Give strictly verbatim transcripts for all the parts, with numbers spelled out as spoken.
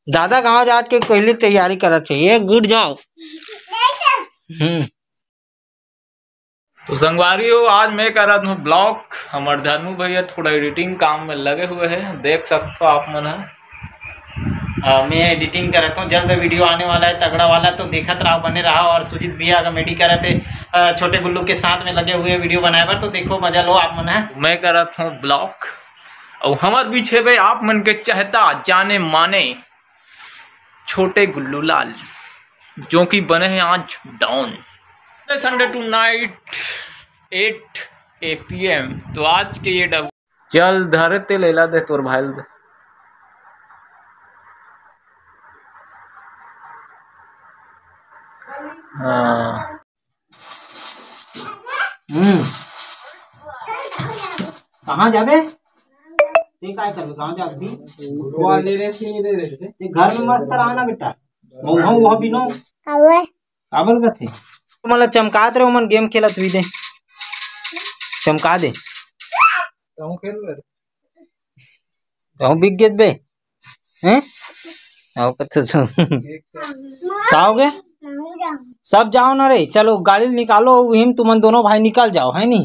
दादा गांव जात के पहली तैयारी करत हे। ये गुड जॉब। हम्म। तो संगवारी हो, आज मैं करत हूँ ब्लॉग। हमर धनु भैया थोड़ा एडिटिंग काम में लगे हुए हैं, देख सकते हो आप मन ह। अ, मैं एडिटिंग करत हूँ, जल्द वीडियो आने वाला है तगड़ा वाला, तो देखत रहा, बने रहा। और सुजीत भैया कॉमेडी करत हे, अ, छोटे गुल्लू के साथ में लगे हुए वीडियो बनाए बर, तो देखो मजा लो आप मन ह। मैं करत हूँ ब्लॉग, और हमर बीच हे बे आप मन के चहता जाने माने छोटे गुल्लू लाल, जो कि बने हैं आज don. Sunday to night eight A P M। तो आज के ये डब-, चल धरे ते लेला दे तोर भाई ल दे। हाँ। हम्म। कहाँ जाबे? ते काय करबे? कहाँ जाबे? वो ले रहे थे, नहीं ले रहे थे। ते घर में मस्त रहा ना बेटा। वो, वो, वो बिनो। काबर? काबर कथे? मतलब चमकात रहे, ओमन गेम खेलत हुई दे। चमका दे। कहूँ खेल रहे? कहूँ बिक गेत बे? हैं? आओ कथे सु-, का हो गया? सब जाओ ना रे, चलो गाड़ी निकालो, उहिम तुमन दोनों भाई निकल जाओ, है नी?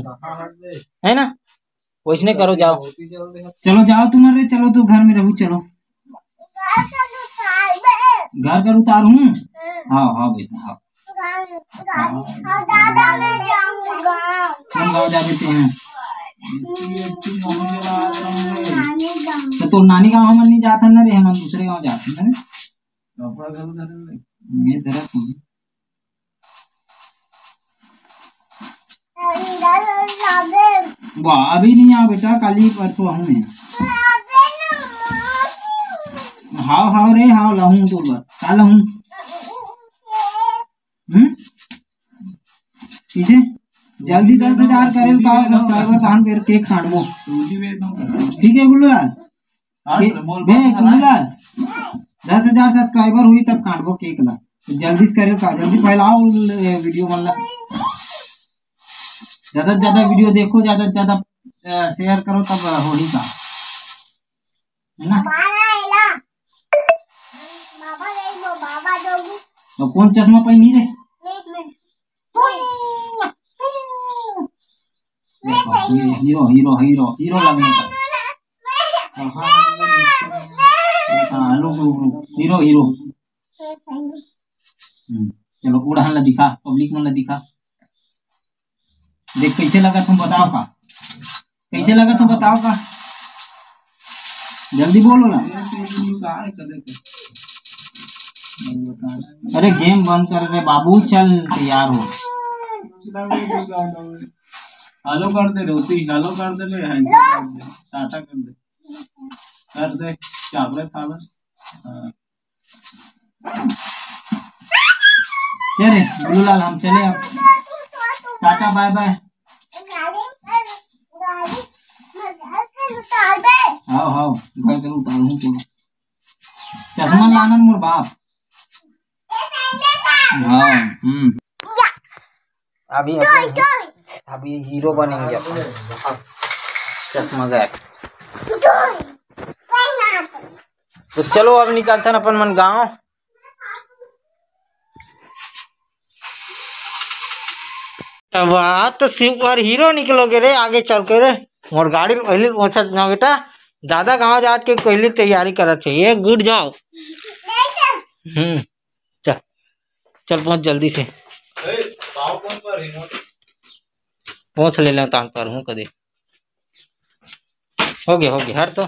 है ना? वैसने करो, जाओ। चलो जाओ तुमन रे, चलो तो घर में रहू, चलो। घर कर उतार हूँ। हाँ, हाँ बेटा, हाँ। हम गाँव जा देते हैं। तो तोर नानी गाँव हमन नहीं जात हन ना रे, हमन दूसरे गाँव जात हन ना रे। मैं धरत हूँ। वाह, अभी नहीं आ बेटा, काली परसों आहूँ मैं। हाव, हाव रे, हाव, लाहूँ तोर बर। का लाहूँ? हम्म? किसे? जल्दी दस हजार करे ल का subscriber, तहन फेर केक काटबो। ठीक है गुल्लू लाल? बे, गुल्लू लाल, दस हजार subscriber हुई तब काटबो केक ला। तो जल्दी से करे का, जल्दी फैलाओ वीडियो मन ला। ज्यादा से ज्यादा वीडियो देखो, ज्यादा से ज्यादा, अ, share करो, तब होही का, है ना? तो कौन चश्मा पहनी रे? देखो, हीरो, हीरो, हीरो लगने का। हाँ, रुक, रुक, रुक। Hero, hero. हम्म, चलो, उड़हन ला दिखा, public मन ला दिखा। देख, कैसे लगा तुम बताओ का? कैसे लगा तुम बताओ का? जल्दी बोलो ना। अरे, गेम बंद कर रे बाबू, चल तैयार हो। हेलो कर दे, रोटी, हेलो कर दे बे, handshake कर दे, टाटा कर दे, कर दे, चाबरे खावे। हाँ। चल रे, गुल्लू लाल, हम चले अब। Tata, bye bye। हाव, हाव, घर कर उतारूँ तो। चश्मा लाना मोर बाप। हाँ, हम्म। अभी, अभी, अभी हीरो बनेंगे अपन। चश्मा गायब। तो चलो, अब निकलथन अपन मन गाँव। अब आ तो super हीरो निकलोगे रे, आगे चल के रे। मोर गाड़ी पहले पहुंचत ना बेटा, दादा गांव जात के पहले तैयारी करत हे। ये गुड जॉब। हम्म, चल, चल पहुंच जल्दी से। पहुंच ले लें, तान पर हूँ कदे। हो गया, हो गया, हट तो।